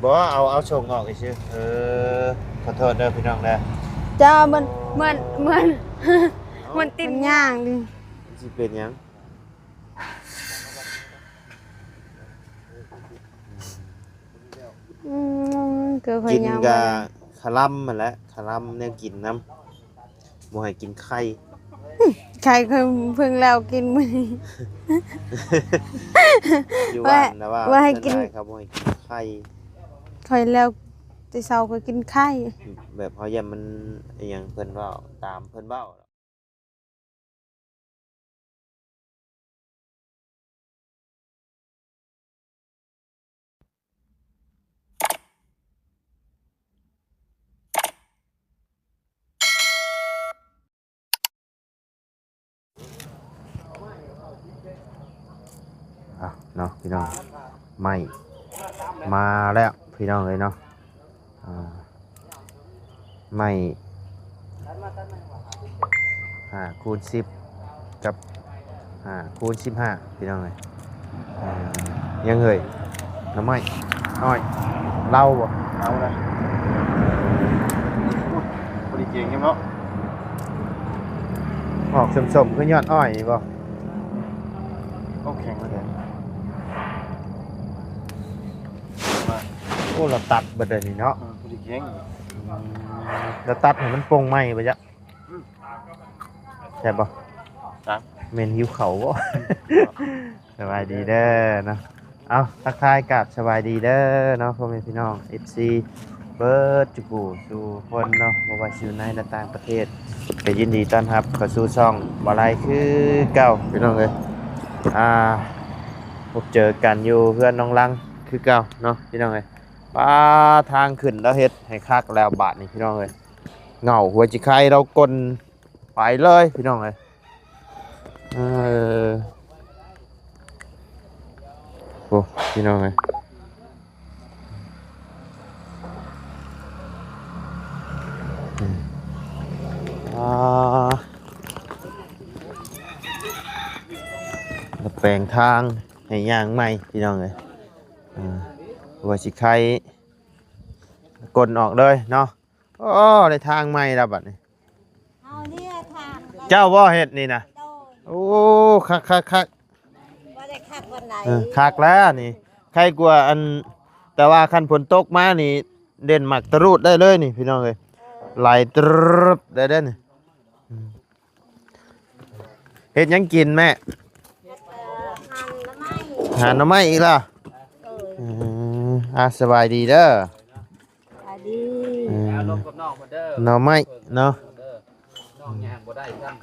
ບໍ່ ເອົາ ເອົາສົ່ງອອກຊື່ໆ. ເອີ ຂໍໂທດເດີພີ່ນ້ອງເດີ. ເຈົ້າ ມັນ ໂອ້ ມັນ ມັນ ມັນຕິດ ມັນຍ່າງດິ. ມັນຊິເປັນຫຍັງ? ອືມ ຄືຂ້ອຍ ກິນ ຍ່າງ ກະ ບໍ່ໄດ້ ຄະລຳຫັ້ນແຫຼະ ຄະລຳແນວກິນນຳ. ບໍ່ໃຫ້ກິນໄຂ່ ໄຂ່ຂ້ອຍເພິ່ງແລ້ວກິນມື້ນີ້. ຢູ່ບ້ານນະວ່າ ວ່າໃຫ້ກິນ ສ່ວນຫຼາຍເຂົາບໍ່ໃຫ້ກິນໄຂ່. ຂ້ອຍແລ້ວແຕ່ເຊົ້າຂ້ອຍກິນໄຂ່ ແບບເຮົາຢ້ານມັນອີ່ຫຍັງ ເພິ່ນເວົ້າ ຕາມເພິ່ນເວົ້າ. ອ່ະເນາະ ພີ່ນ້ອງ ໄມ້ມາແລ້ວ ພີ່ນ້ອງເອີຍເນາະ. ອ່າ ໄມ້ຫ້າຄູນສິບກັບຫ້າຄູນສິບຫ້າ ພີ່ນ້ອງເອີຍ. ອ່າ ຍັງເອີຍ ໜໍ່ໄມ້ ອ້ອຍ ເຫຼົ້າບໍ່ ເອົາລະ ພໍດີເກັ່ງເນາະ. ອອກສົ້ມໆ ຄືຍອດອ້ອຍນີ້ບໍ່? ໂອ້ ແຂງແທ້. ໂອ້ ລາວຕັດເບິດເລີຍນີ້ເນາະ. ເອີ ພໍດີແຂງ ລາວຕັດໃຫ້ມັນປົ່ງໃໝ່ບໍ່ຈັກ. ອືມ ແຊບບໍ່? ຈັກ ແມ່ນຫິວເຂົ້າບໍ່? ສະບາຍດີເດີເນາະ. ເອົາ ທັກທາຍກາບສະບາຍດີເດີເນາະ ພໍ່ແມ່ພີ່ນ້ອງ ເອັຟຊີ ເບິດທຸກຜູ້ສູ່ຄົນເນາະ ບໍ່ວ່າຊິຢູ່ໃນ ແລະ ຕ່າງປະເທດ ກໍຍິນດີຕ້ອນຮັບເຂົ້າສູ່ຊ່ອງບ່າວໄລຄືເກົ່າ ພີ່ນ້ອງເອີຍ. ອ່າ ພົບເຈີກັນຢູ່ເຮືອນນ້ອງລັງຄືເກົ່າເນາະ ພີ່ນ້ອງເອີຍ. ປາ ທາງຂຶ້ນລາວເຮັດໃຫ້ຄັກແລ້ວບາດນີ້ ພີ່ນ້ອງເອີຍ. ເຫງົ້າຫົວຈິໄຄລາວກົ້ນໄປເລີຍ ພີ່ນ້ອງເອີຍ. ເອີ ໂອ້ ພີ່ນ້ອງເອີຍ ອືມ ອ່າ ແປງທາງໃຫ້ຍ່າງໃໝ່ ພີ່ນ້ອງເອີຍ. ອ່າ ວ່າຊິໄຄກົ້ນອອກເລີຍເນາະ. ໂອ້ ໄດ້ທາງໃໝ່ແລ້ວບັດນີ້. ເຮົານີ້ທາງ ເຈົ້າບໍ່ເຮັດນີ້ນະ? ໂດຍ. ໂອ້ ຄັກໆໆ. ບໍ່ໄດ້ຄັກປານໃດ. ເອີ ຄັກແລ້ວນີ້ ໄຄກວ່າອັນ ແຕ່ວ່າຄັນຝົນຕົກມານີ້ ເດັ່ນໝາກຕະຣູດໄດ້ເລີຍນີ້ ພີ່ນ້ອງເອີຍ. ເອີ ໄຫຼຕຣຶບໄດ້ເດ້ນີ້. ອືມ ເຮັດຫຍັງກິນແມ່? ເຮັດ ເອີ ຫາໜໍ່ໄມ້ ຫາໜໍ່ໄມ້ອີກແລ້ວ. ເອີ ອືມ ອ່າ ສະບາຍດີເດີ. ສະບາຍດີ. ອືມ ແລ້ວລົມກັບນ້ອງເພິ່ນເດີ ໜໍ່ໄມ້ເນາະ. ນ້ອງຍ່າງບໍ່ໄດ້ຊ້ຳ.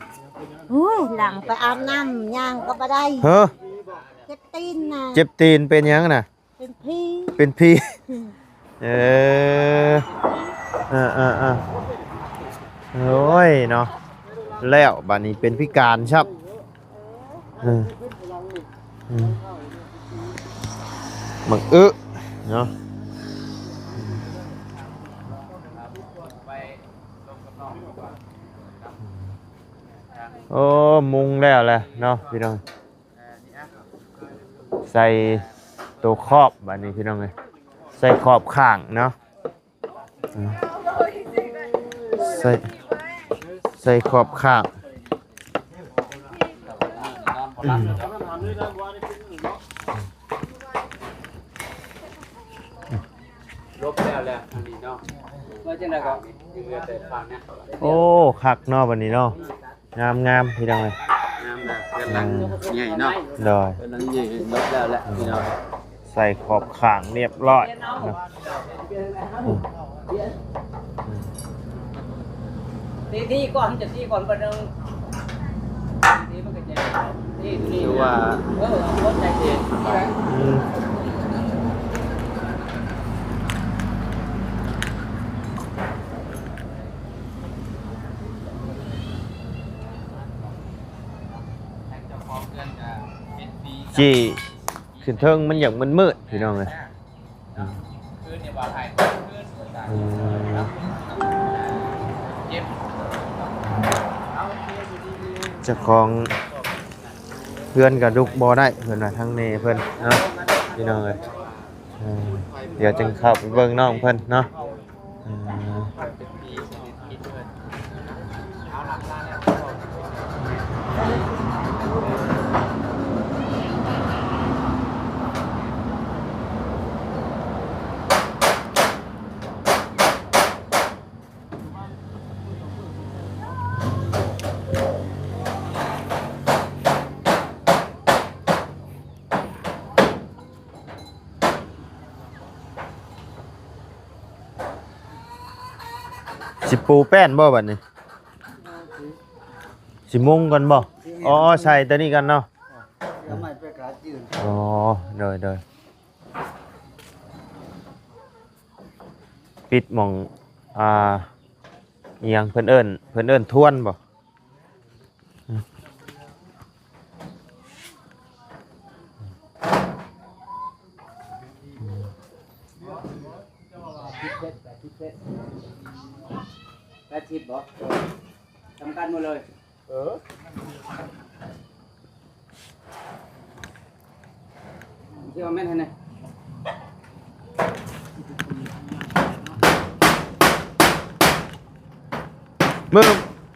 ໂອ້ຍ ຫຼັງໄປອາບນ້ຳ ຍ່າງກໍບໍ່ໄດ້. ເຮີ ເຈັບຕີນນະ. ເຈັບຕີນເປັນຫຍັງນະ? ເປັນຜີ ເປັນຜີ. ອືມ ເອີ ເອີໆໆ ໂອ້ຍເນາະ ແລ້ວບາດນີ້ເປັນພິການຊ້ຳ. ເອີ ອືມ ບັກອຶເນາະ. ໂອ້ ມຸງແລ້ວແຫຼະເນາະ ພີ່ນ້ອງ. ໃສ່ໂຕຂອບບາດນີ້ ພີ່ນ້ອງເອີຍ ໃສ່ຂອບຂ້າງເນາະ. ອືມ ໃສ່ ໃສ່ຂອບຂ້າງ. ອືມ ລົບແລ້ວແຫຼະອັນນີ້ເນາະ. ວ່າຈັ່ງໃດກໍຍັງເຫຼືອແຕ່ຟາກນະ. ໂອ້ ຄັກເນາະ ບາດນີ້ເນາະ. ງາມໆ ພີ່ນ້ອງເອີຍ ງາມນະ ເຮືອນຫຼັງໃຫຍ່ເນາະ. ໂດຍ ເຮືອນຫຼັງໃຫຍ່ລົບແລ້ວແຫຼະ ພີ່ນ້ອງ. ໃສ່ຂອບຂ້າງຮຽບຮ້ອຍເນາະ. ຕີ ຕີກ່ອນ ຈະຕີກ່ອນ ບັດໜຶ່ງ ຕີມັນກໍຈະ ຕີ ຕີ ຄືວ່າ ເອີ ເອົາຄົນໃຈດີ. ອືມ ຈີ້ຂຶ້ນເທິງມັນຢາກມືດໆ ພີ່ນ້ອງເອີຍ. ອືມ ເຈົ້າຂອງເຮືອນກໍລຸກບໍ່ໄດ້ ເພິ່ນວ່າ ທາງແມ່ເພິ່ນເນາະ ພີ່ນ້ອງເອີຍ. ເອີ ດຽວຈຶ່ງເຂົ້າໄປເບິ່ງນ້ອງເພິ່ນເນາະ. ເອີ ຊິປູແປ້ນບໍ່ບັດນີ້? ຊິມຸງກ່ອນບໍ່? ອໍ ໃສ່ຕົວນີ້ກ່ອນເນາະ. ອໍ ໂດຍໆ ປິດໝ່ອງ ອ່າ ອີ່ຫຍັງເພິ່ນເອີ້ນ ເພິ່ນເອີ້ນທວນບໍ່? ແປດສິບບໍ່? ສຳຄັນໝົດເລີຍ. ເອີ ຊິເອົາແມ່ນຫັ້ນນະ. ມື້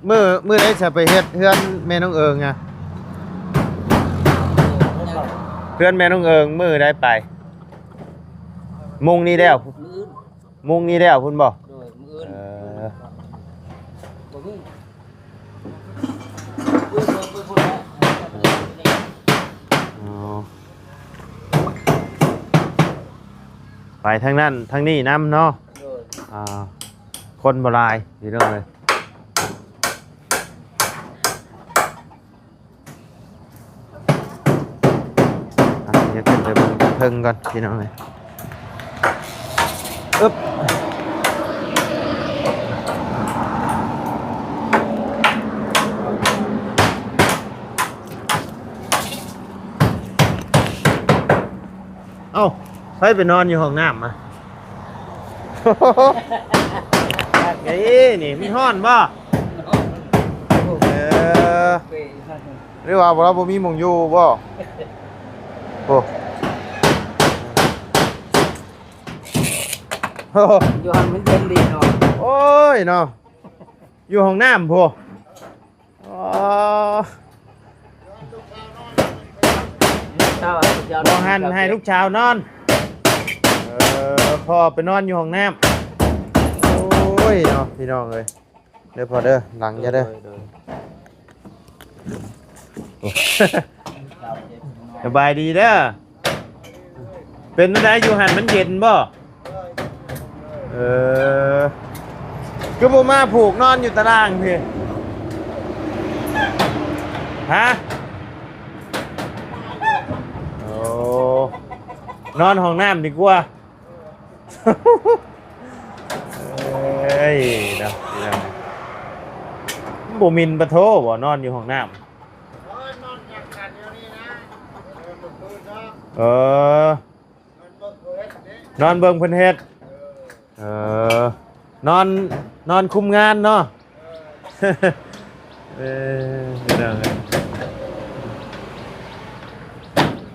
ມື້ ມື້ໃດຈະໄປເຮັດເຮືອນແມ່ນ້ອງເອີງອະ? ເຮືອນແມ່ນ້ອງເອີງມື້ໃດໄປ? ມຸງນີ້ແລ້ວ ມື້ອື່ນ ມຸງນີ້ແລ້ວພຸ້ນບໍ່? ໂດຍ ມື້ອື່ນ. ເອີ ບໍ່ມີ ອໍ ໄປທາງນັ້ນທາງນີ້ນຳເນາະ. ໂດຍ ອ່າ ຄົນບໍ່ຫຼາຍພີ່ນ້ອງເອີຍ. ອ່ະ ດຽວຂຶ້ນໄປເບິ່ງເທິງກ່ອນພີ່ນ້ອງເອີຍ. ອຶບ ເອົ້າ ໃຜໄປນອນຢູ່ຫ້ອງນ້ຳມາ? ເອີ ນີ້ມັນຮ້ອນບໍ່? ເອີ ຫຼືວ່າລາວບໍ່ມີໝ່ອງຢູ່ບໍ່? ໂອ້ ໂອ້ ຢູ່ຫັ້ນມັນເຢັນດີເນາະ. ໂອ້ຍເນາະ ຢູ່ຫ້ອງນ້ຳພຸ້ນ. ອໍ ເຈົ້າ ເຈົ້າ ບໍ່ຫັ້ນໃຫ້ລູກສາວນອນ. ເອີ ພໍ່ໄປນອນຢູ່ຫ້ອງນ້ຳ. ໂອ້ຍເນາະ ພີ່ນ້ອງເອີຍ ເດີພໍ່ເດີ ຫຼັງຢ່າເດີ. ໂດຍ ໂດຍ ສະບາຍດີເດີ. ເປັນຈັ່ງໃດຢູ່ຫັ້ນ ມັນເຢັນບໍ່? ເອີ ຄືບໍ່ມາຜູກນອນຢູ່ຕາລ່າງພີ້? ຮະ? ໂອ້ ນອນຫ້ອງນ້ຳດີກວ່າ. ເອີຍ ເນາະ ບໍ່ມິ່ນປະໂທບໍ່ ນອນຢູ່ຫ້ອງນ້ຳ? ເອີ ນອນເບິ່ງເພິ່ນເຮັດ. ເອີ ນອນ ນອນຄຸມງານເນາະ. ເອີ ພີ່ນ້ອງເອີຍ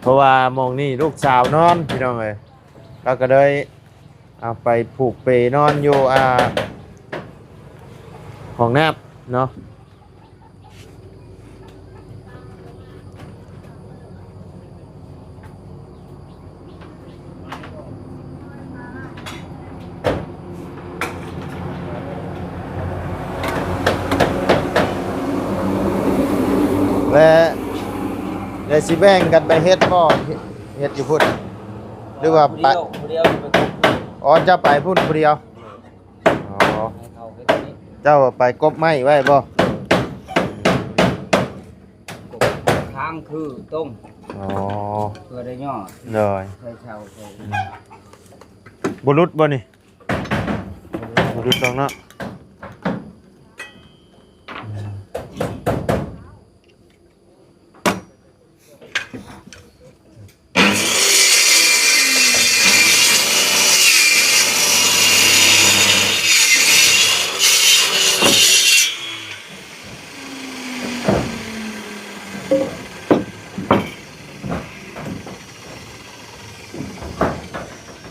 ເພາະວ່າໝ່ອງນີ້ລູກສາວນອນ ພີ່ນ້ອງເອີຍ ລາວກໍເລີຍ ອ່າ ໄປຜູກເປນອນຢູ່ ອ່າ ຫ້ອງນ້ຳເນາະ. ແລະ ແລະ ຊິແບ່ງກັນໄປເຮັດບໍ່? ເຮັດ ເຮັດຢູ່ພຸ້ນ ຫຼືວ່າໄປ ຜູ້ດຽວ ຜູ້ດຽວໄປຄົບ. ອໍ ເຈົ້າໄປພຸ້ນຜູ້ດຽວ. ອໍ ໃຫ້ເຂົາເຮັດນີ້ ເຈົ້າໄປກົບໄມ້ໄວ້ບໍ່? ກົບທາງຄືຕົງ. ອໍ ເພື່ອໄດ້ຍອດ. ໂດຍ ໃສ່ເສົາໃສ່ ບໍ່ຫຼຸດບໍ່ນີ້? ບໍ່ຫຼຸດດອກເນາະ. ເ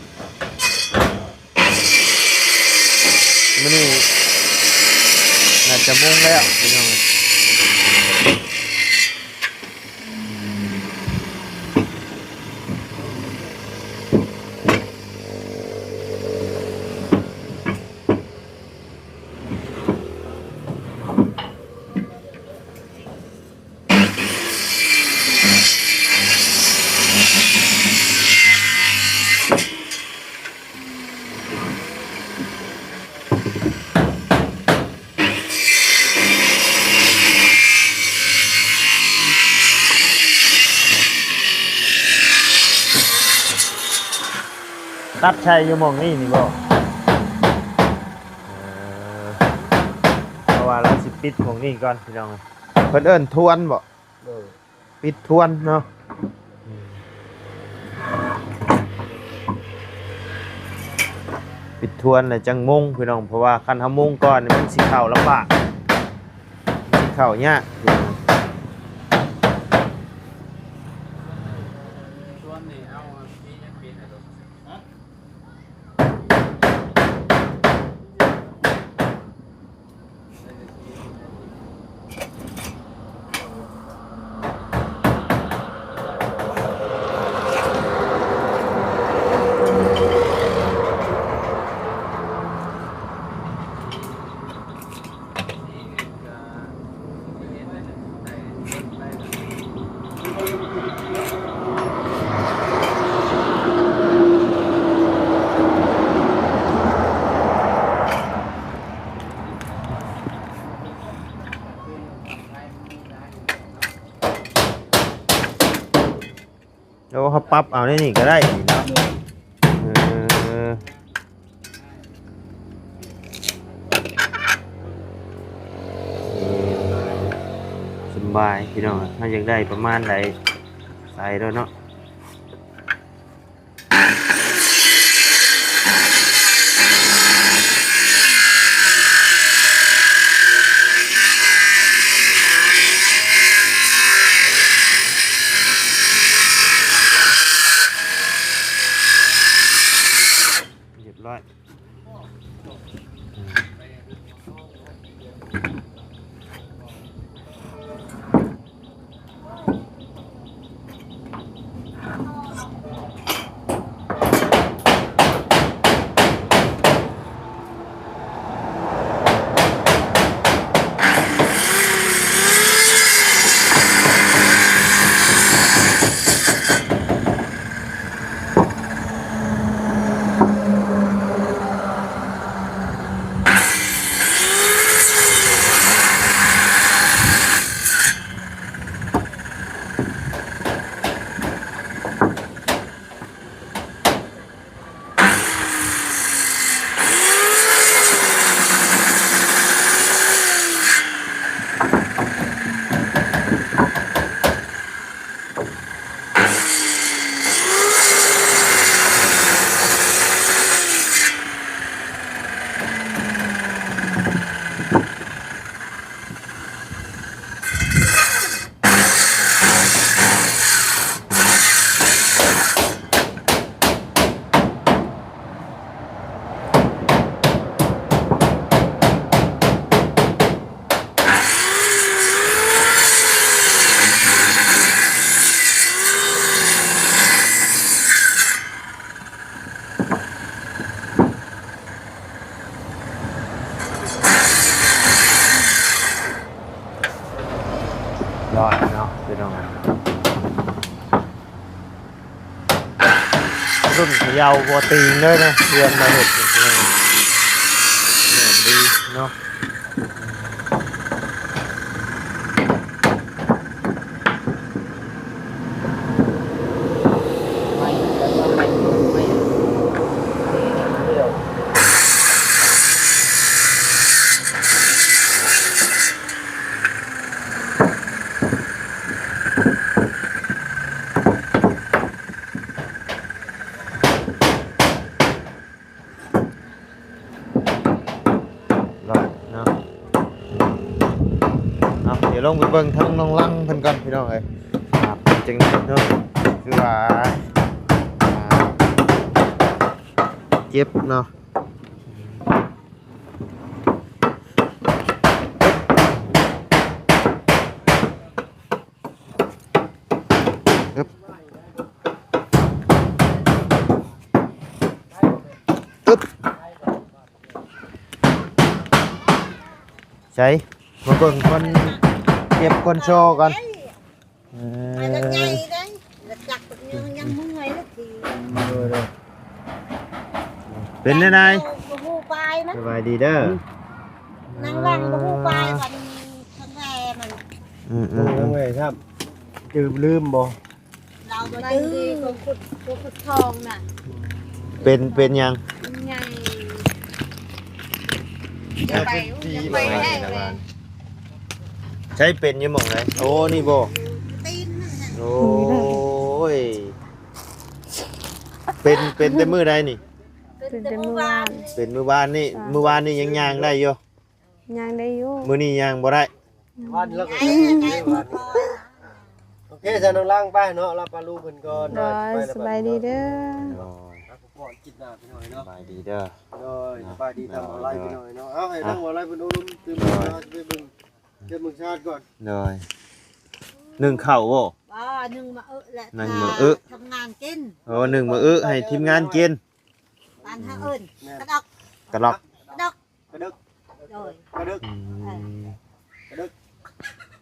ມື້ນີ້ໜ້າຈະໂມງແລ້ວພີ່ນ້ອງ. ຕັດໃສ່ຢູ່ໝ່ອງນີ້ນີ້ບໍ່? ເອີ ເພາະວ່າລາວຊິປິດໝ່ອງນີ້ກ່ອນພີ່ນ້ອງ. ເພິ່ນເອີ້ນທວນບໍ່? ເອີ ປິດທວນເນາະ. ອືມ ປິດທວນແລ້ວຈັ່ງມຸງພີ່ນ້ອງ ເພາະວ່າຄັນເຮົາມຸງກ່ອນນີ້ມັນຊິເຂົ້າລຳບາກ ມັນຊິເຂົ້າຍາກ. ໂອ້ ເຮົາປັບເອົາໃນນີ້ກໍໄດ້ນີ້ເນາະ. ເອີ ສະບາຍພີ່ນ້ອງ ເຮົາຢາກໄດ້ປະມານໃດໃສ່ໂລດເນາະ. ຮຽບຮ້ອຍ. ຮຽບຮ້ອຍເນາະ ພີ່ນ້ອງ. ລຸ້ນເຂົາເຍົາບໍ່ຕີງເລີຍນະ ເຮືອນມາເຮັດນີ້ ແໜ້ນດີເນາະ. ເນາະ ເນາະ ດຽວລົງໄປເບິ່ງທາງນ້ອງລັງເພິ່ນກ່ອນ ພີ່ນ້ອງເອີຍ ວ່າເປັນຈັ່ງໃດເນາະ. ຄືວ່າ ອ່າ ເຈັບເນາະ. ໃສ ມາເບິ່ງຄົນເຈັບຄົນໂຊກ່ອນ. ເອີ ໄປລົດໃຫຍ່ໄດ໋ ລົດຈັກຍັງ ຍັງເມື່ອຍລະທີ. ໂດຍ ໂດຍ ເປັນແນວໃດ? ບໍ່ຮູ້ປາຍນະ. ສະບາຍດີເດີ. ນັ່ງຫຼັງບໍ່ຮູ້ປາຍ ບັດນີ້ທັງແທ້ມັນ. ອືມໆໆ ໂອ້ຍ ຄັບ ຈື່ລືມບໍ່? ລາວບໍ່ຈື່ ກວມຂຸດ ກວມຂຸດທອງນະ. ເປັນ ເປັນຫຍັງ? ໃຫຍ່ ຢາກໄປ ຢາກໄປແທ້ເລີຍ. ໃຊ້ເປັນຢູ່ໝ່ອງໃດ? ໂອ້ ນີ້ບໍ່? ຕີນມັນນະ. ໂອ້ຍ ເປັນ ເປັນແຕ່ມື້ໃດນີ້? ເປັນແຕ່ມື້ວານ. ເປັນມື້ວານນີ້. ມື້ວານນີ້ຍັງຍ່າງໄດ້ຢູ່? ຍ່າງໄດ້ຢູ່. ມື້ນີ້ຍ່າງບໍ່ໄດ້. ວັນແລ້ວກໍ ໂອເຄ ຊະ ນ້ອງລັງໄປເນາະ ລາປາລູເພິ່ນກ່ອນ. ໂດຍ ສະບາຍດີເດີ. ໂດຍ ພັກຜ່ອນກິນນ້ຳພີ່ນ້ອງເນາະ. ສະບາຍດີເດີ. ໂດຍ ສະບາຍດີ ຕາມບໍ່ໄລ່ພີ່ນ້ອງເນາະ. ເອົາ ໃຫ້ ອ່ະ ນາງບໍ່ໄລ່ເພິ່ນໂອ້ລົມຕື່ມ ໂດຍ ເຮົາຊິໄປເບິ່ງ ເກັບເບິ່ງຊາດກ່ອນ. ໂດຍ ໜຶ້ງເຂົ້າບໍ່? ບໍ່ ໜຶ້ງມາເອະແຫຼະ ໜຶ້ງມາເອະ ທຳງານກິນ. ໂອ້ ໜຶ້ງມາເອະໃຫ້ທີມງານກິນ. ບ້ານເຮົາເອີ້ນ ແມ່ນ ກະດອກ ກະລັອກ ກະດອກ ກະດຶກ ໂດຍ ກະດຶກ. ອືມ ເອີ ກະດຶກ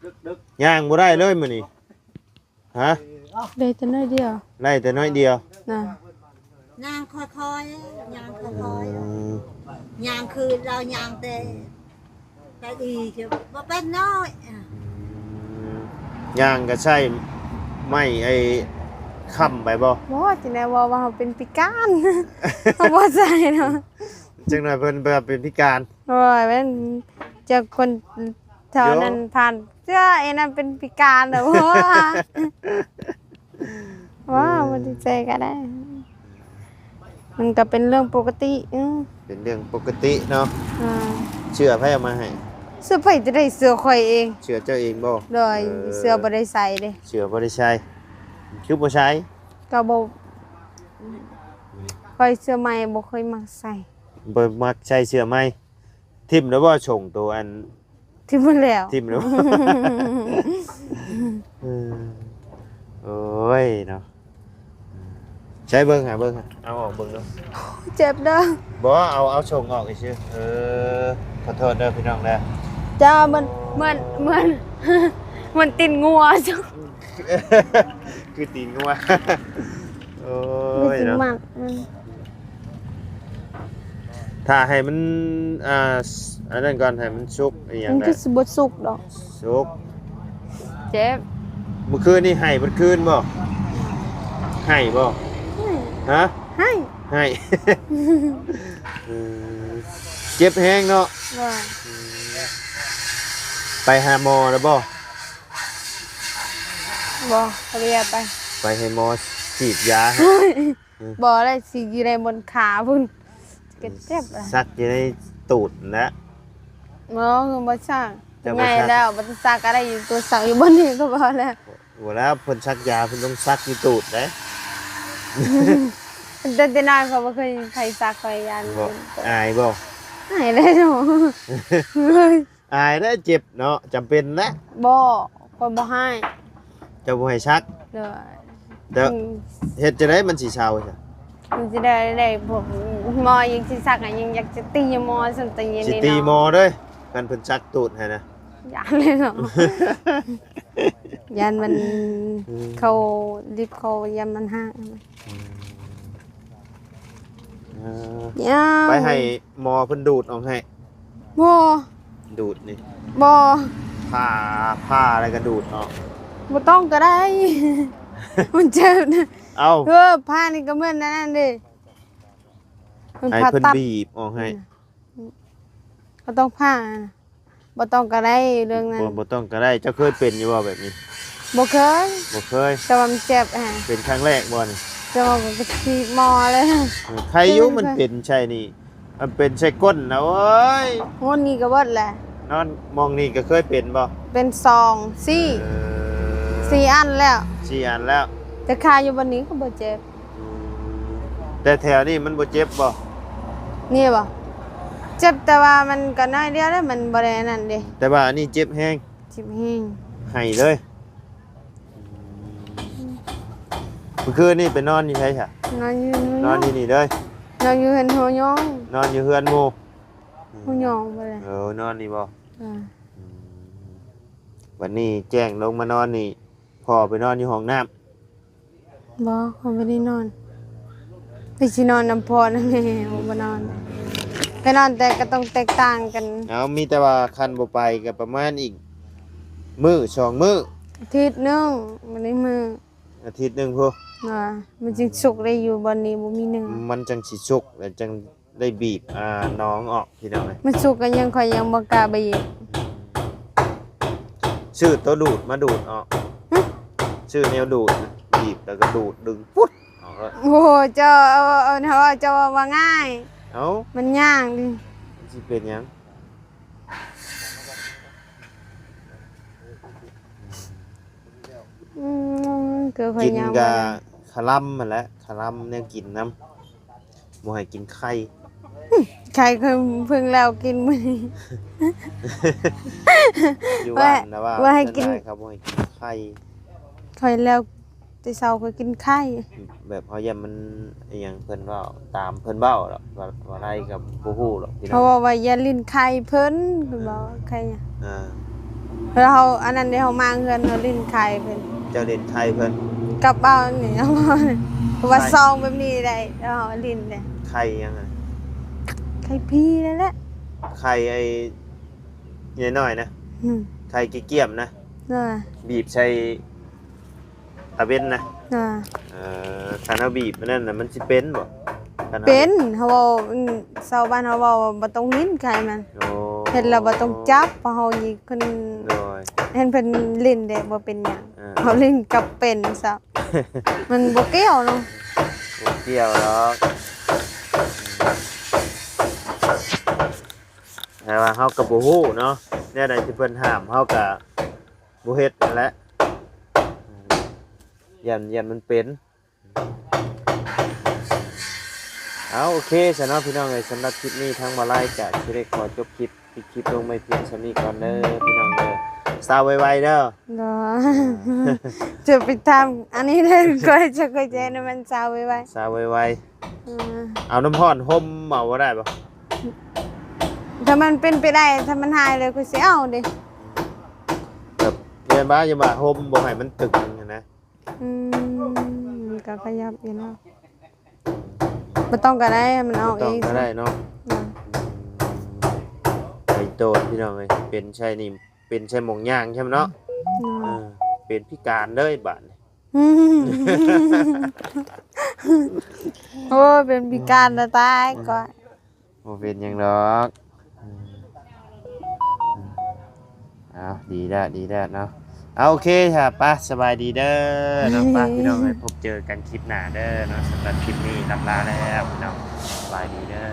ດຶກ ດຶກ. ຍ່າງບໍ່ໄດ້ເລີຍມື້ນີ້. ຮະ? ໄດ້ແຕ່ໜ້ອຍດຽວ ໄດ້ແຕ່ໜ້ອຍດຽວນະ. ຍ່າງຄ່ອຍໆ ຍ່າງຄ່ອຍໆ. ອືມ ຍ່າງຄືລາວຍ່າງແຕ່ ໄປດີ ບໍ່ເປັນນ້ອຍ. ອືມ ຍ່າງກໍໃຊ້ໄມ້ໄອ້ຄ້ຳໄປບໍ່? ບໍ່ ຈັ່ງໃດ ເວົ້າວ່າເຮົາເປັນພິການ ເຮົາບໍ່ໃຊ້ເນາະ. ຈັກໜ້ອຍເພິ່ນວ່າເປັນພິການ. ໂອ້ຍ ແມ່ນ ຈັກຄົນແຖວນັ້ນ ໂຍ ຜ່ານ ເຊື່ອໄອ້ນັ້ນເປັນພິການແລ້ວ. ວ້າ ບໍ່ໄດ້ໃສ່ກໍໄດ້ ມັນກໍເປັນເລື່ອງປົກກະຕິ. ເອີ ເປັນເລື່ອງປົກກະຕິເນາະ. ອ່າ ເສື້ອໃຜເອົາມາໃຫ້? ເສື້ອໃຜຈະໄດ້ ເສື້ອຂ້ອຍເອງ. ເສື້ອເຈົ້າເອງບໍ່? ໂດຍ. ເອີ ເສື້ອບໍ່ໄດ້ໃສ່ເດ້. ເສື້ອບໍ່ໄດ້ໃສ່ ຄືບໍ່ໃສ່? ກໍບໍ່ ຂ້ອຍເສື້ອໃໝ່ບໍ່ເຄີຍມັກໃສ່. ບໍ່ມັກໃສ່ເສື້ອໃໝ່. ຖິ້ມແລ້ວບໍ່? ສົ່ງໂຕອັນ ຖິ້ມໝົດແລ້ວ. ຖິ້ມແລ້ວ. ເອີ ໂອ້ຍເນາະ. ໃຊ້ເບິ່ງ ຫາເບິ່ງ ເອົາອອກເບິ່ງດູ. ເຈັບເດີ. ບໍ່ ເອົາ ເອົາສົ່ງອອກຊື່ໆ. ເອີ ຂໍໂທດເດີພີ່ນ້ອງເດີ. ເຈົ້າ ມັນ ເໝືອນ ເໝືອນ ເໝືອນຕີນງົວ. ຄືຕີນງົວ. ໂອ້ຍເນາະ. ມັນ ຖ້າໃຫ້ມັນ ອ່າ ອັນນັ້ນກ່ອນ ໃຫ້ມັນສຸກອີ່ຫຍັງ ມັນກໍຊິບໍ່ສຸກດອກ. ສຸກ. ເຈັບ. ມື້ຄືນນີ້ໄຫ້ເບິດຄືນບໍ່? ໄຫ້ບໍ່? ໄຫ້. ຮະ? ໄຫ້. ໄຫ້. ເອີ ເຈັບແຮງເນາະ. ວ່າ ໄປຫາໝໍແລ້ວບໍ່? ບໍ່ ບໍ່ໄດ້ໄປ. ໄປໃຫ້ໝໍສີດຢາໃຫ້. ບໍ່ໄດ້ ຊິຢູ່ໃນບ່ອນຂາພຸ້ນ ກໍເຈັບລະ. ສັກຢູ່ໃນຕູດແຫຼະ. ບໍ່ ຄືບໍ່ສັກ. ເຈົ້າບໍ່ສັກ. ໃຫຍ່ແລ້ວ ບໍ່ໄດ້ສັກກໍໄດ້ ຢູ່ໂຕສັກຢູ່ບ່ອນນີ້ກໍພໍແລ້ວ. ບໍ່ແລ້ວ ເພິ່ນສັກຢາ ເພິ່ນຕ້ອງສັກຢູ່ຕູດເດ້. ແຕ່ ແຕ່ນ້ອຍຂ້ອຍບໍ່ເຄີຍໃຜສັກ ຂ້ອຍຢ້ານ. ບໍ່ ອາຍບໍ່? ອາຍແລ້ວເນາະ. ອາຍແລ້ວ ເຈັບເນາະ ຈຳເປັນນະ. ບໍ່ ຂ້ອຍບໍ່ໃຫ້. ເຈົ້າບໍ່ໃຫ້ສັກ? ໂດຍ. ແລ້ວ ອືມ ເຮັດຈັ່ງໃດມັນຊິເຊົາຊະ? ມັນຊິໄດ້ ໄດ້ ພວກໝໍຍັງຊິສັກ ຍັງຢາກຈະຕີໝໍ ຊັ້ນຕະເຢັນ. ຊິຕີໝໍເດີ້ ຄັນເພິ່ນສັກຕູດໃຫ້ນະ. ຢ້ານເລີຍເນາະ. ຢ້ານມັນ ອືມ ເຂົ້າລິບເຂົ້າ ຢ້ານມັນຫັກ. ອືມ ເອີ ໄປໃຫ້ໝໍເພິ່ນດູດອອກໃຫ້. ບໍ່ ດູດນີ້. ບໍ່ ຜ່າ ຜ່າແລ້ວກໍດູດອອກ. ບໍ່ຕ້ອງກໍໄດ້ ມັນເຈັບນະ. ເອົ້າ ເອີ ຜ່ານີ້ກໍເໝືອນອັນນັ້ນເດ້ ມັນ ໃຫ້ເພິ່ນ ຜ່າຕັດ ບີບອອກໃຫ້. ອືມ ບໍ່ຕ້ອງຜ່າ ບໍ່ຕ້ອງກໍໄດ້ເລື່ອງນັ້ນ. ບໍ່ ບໍ່ຕ້ອງກໍໄດ້. ເຈົ້າເຄີຍເປັນຢູ່ບໍ່ແບບນີ້? ບໍ່ເຄີຍ. ບໍ່ເຄີຍ ແຕ່ວ່າມັນເຈັບຫັ້ນ. ເປັນຄັ້ງແລກບໍ່ນີ້? ແຕ່ວ່າກໍສີດໝໍເລີຍ. ເອີ ໄຄຢູ່ ມັນເປັນໃສ່ນີ້ ມັນເປັນໃສ່ກົ້ນນະ. ໂອ້ຍ ງົນນີ້ກໍເບິດແຫຼະ. ນອນໝ່ອງນີ້ກໍເຄີຍເປັນບໍ່? ເປັນສອງ ສີ່ ເອີ ສີ່ອັນແລ້ວ ສີ່ອັນແລ້ວ. ແຕ່ຄາຢູ່ບ່ອນນີ້ກໍບໍ່ເຈັບ. ອືມ ແຕ່ແຖວນີ້ມັນບໍ່ເຈັບບໍ່? ນີ້ບໍ່? ເຈັບ ແຕ່ວ່າມັນກໍໜ້ອຍດຽວເດ້ ມັນບໍ່ໄດ້ອັນນັ້ນເດ້. ແຕ່ວ່າອັນນີ້ເຈັບແຮງ. ເຈັບແຮງ. ໄຫ້ເລີຍ. ເມື່ອຄືນນີ້ໄປນອນຢູ່ໃສຊະ? ນອນຢູ່ ນອນຢູ່ນີ້ເລີຍ. ນອນຢູ່ເຮືອນຫົວຍອງ. ນອນຢູ່ເຮືອນໝູ່. ຫົວຍອງບໍ່ໄດ້. ເອີ ນອນນີ້ບໍ່? ອ່າ ອືມ ບັດນີ້ແຈ້ງລົງມານອນນີ້ ພໍ່ໄປນອນຢູ່ຫ້ອງນ້ຳ? ບໍ່ ຂ້ອຍບໍ່ໄດ້ນອນ. ໄປຊິນອນນຳພໍ່ນຳແມ່ ບໍ່ນອນ. ໄປນອນແຕ່ກໍຕ້ອງແຕກຕ່າງກັນ. ເອົາ ມີແຕ່ວ່າຄັນບໍ່ໄປກໍປະມານອີກມື້ສອງມື້ ອາທິດໜຶ່ງ ບໍ່ໄດ້ມື້. ອາທິດໜຶ່ງພຸ້ນ ວ່າມັນຈຶ່ງສຸກໄດ້ຢູ່ ບ່ອນນີ້ບໍ່ມີເນື້ອ ມັນຈັ່ງຊິສຸກ ແລ້ວຈັ່ງໄດ້ບີບ ອ່າ ໜອງອອກ ພີ່ນ້ອງເອີຍ. ມັນສຸກກໍຍັງ ຂ້ອຍຍັງບໍ່ກ້າບີບ. ຊື້ໂຕດູດມາດູດອອກ. ຫຶ? ຊື້ແນວດູດນະ ບີບແລ້ວກໍດູດດຶງປຸດອອກເລີຍ. ໂອ້ ເຈົ້າເອົາ ເອົາ ເອົາ ເຈົ້າເວົ້າວ່າງ່າຍ. ເອົ້າ ມັນຍາກເດ. ມັນຊິເປັນຫຍັງ? ອືມ ຄືຂ້ອຍ ກິນ ຍາມ ກະ ບໍ່ໄດ້ ຄະລຳຫັ້ນແຫຼະ ຄະລຳແນວກິນນຳ ບໍ່ໃຫ້ກິນໄຂ່. ໄຂ່ຂ້ອຍເພິ່ງແລ້ວກິນມື້ນີ້ ຢູ່ບ້ານນະວ່າ ວ່າໃຫ້ກິນ ສ່ວນຫຼາຍເຂົາບໍ່ໃຫ້ກິນໄຂ່. ຂ້ອຍແລ້ວ ແຕ່ເຊົ້າຂ້ອຍກິນໄຂ່ ແບບເຮົາຢ້ານມັນ ອີຫຍັງເພິ່ນເວົ້າ ຕາມເພິ່ນເວົ້າດອກ ວ່າ ວ່າໄດ້ກໍບໍ່ຮູ້ດອກພີ່ນ້ອງ. ເຂົາເວົ້າວ່າຢ່າຫຼິ້ນໄຂ່ເພິ່ນ ເພິ່ນເວົ້າໄຂ່ ອ່າ ເວລາເຮົາອັນນັ້ນເດ້ ເຮົາມາເຮືອນເຮົາຫຼິ້ນໄຂ່ເພິ່ນ. ເຈົ້າຫຼິ້ນໄຂ່ເພິ່ນ ກັບເວົ້ານີ້ ເພາະວ່າ ໄຂ່ ຊອງແບບນີ້ໄດ້ ເຮົາຫຼິ້ນເດ້. ໄຂ່ຫຍັງອະ? ໄຂ່ຜີນັ້ນແຫຼະ ໄຂ່ໄອ້ນ້ອຍໆນະ. ອືມ ໄຂ່ກ້ຽມໆນະ ອ່າ ບີບໃສ່ ຕາເວັນນະ. ອ່າ ເອີ ຄັນເຮົາບີບອັນນັ້ນນະ ມັນຊິເປັນບໍ່? ຄັນເຮົາ ເປັນ ເຮົາເວົ້າ ອືມ ຊາວບ້ານເຮົາເວົ້າວ່າບໍ່ຕ້ອງຫຼິ້ນໄຂ່ມັນ. ໂອ້ ເຮັດແລ້ວບໍ່ຕ້ອງຈັບ ເພາະເຮົາຍິງຂຶ້ນ. ໂດຍ ເຫັນເພິ່ນຫຼິ້ນເດ້ ບໍ່ເປັນຫຍັງ. ເອີ ເຮົາຫຼິ້ນກັບເປັນຊະ ມັນບໍ່ກ່ຽວເນາະ. ບໍ່ກ່ຽວດອກ ແຕ່ວ່າເຮົາກໍບໍ່ຮູ້ເນາະ ແນວໃດທີ່ເພິ່ນຫ້າມ ເຮົາກໍ ບໍ່ເຮັດຫັ້ນແຫຼະ ຢ້ານ ຢ້ານມັນເປັນ. ເອົາ ໂອເຄຊະເນາະພີ່ນ້ອງເອີຍ, ສຳລັບຄລິບນີ້ທາງບ່າວໄລກະຊິໄດ້ຂໍຈົບຄລິບ ປິດຄລິບລົງໄວ້ພຽງສ່ຳນີ້ກ່ອນເດີພີ່ນ້ອງເດີ. ຊາວໄວໆເດີ. ເດີ. ເຈົ້າໄປຖາມອັນນີ້ເດີ, ຂ້ອຍຈະ ຂ້ອຍຈະເຮັດໃຫ້ມັນຊາວໄວໆ. ຊາວໄວໆ. ເອີ ເອົານ້ຳຮ້ອນຫົ່ມເອົາບໍ່ໄດ້ບໍ່? ຖ້າມັນເປັນໄປໄດ້ ຖ້າມັນຫາຍເລີຍ ຂ້ອຍຊິເອົາເດ້. ແບບ ຢ້ານວ່າ ຢ່າວ່າຫົ່ມບໍ່ໃຫ້ມັນຕຶງຫັ້ນນະ. ອືມ ມັນກໍຂະຫຍັບຢູ່ເນາະ. ບໍ່ຕ້ອງກໍໄດ້ ໃຫ້ມັນອອກເອງ. ບໍ່ຕ້ອງກໍໄດ້ເນາະ. ເນາະ. ໄອ້ໂຕນພີ່ນ້ອງເອີຍ ເປັນໃສ່ນີ້ ເປັນໃສ່ໝ່ອງຍ່າງໃຊ່ເນາະ. ເນາະ. ເອີ ເປັນພິການເລີຍບາດນີ້. ໂອ້ຍ ເປັນພິການລະຕາຍກ່ອນ. ບໍ່ເປັນຫຍັງດອກ. ເອົາ ດີແລ້ວ ດີແລ້ວເນາະ. ເອົາ ໂອເຄ ຖ້າ ໄປ ສະບາຍດີເດີເນາະ. ໄປ ພີ່ນ້ອງເອີຍ ພົບເຈີກັນຄລິບໜ້າເດີເນາະ. ສຳລັບຄລິບນີ້ລ່ຳລາແລ້ວພີ່ນ້ອງ ສະບາຍດີເດີ.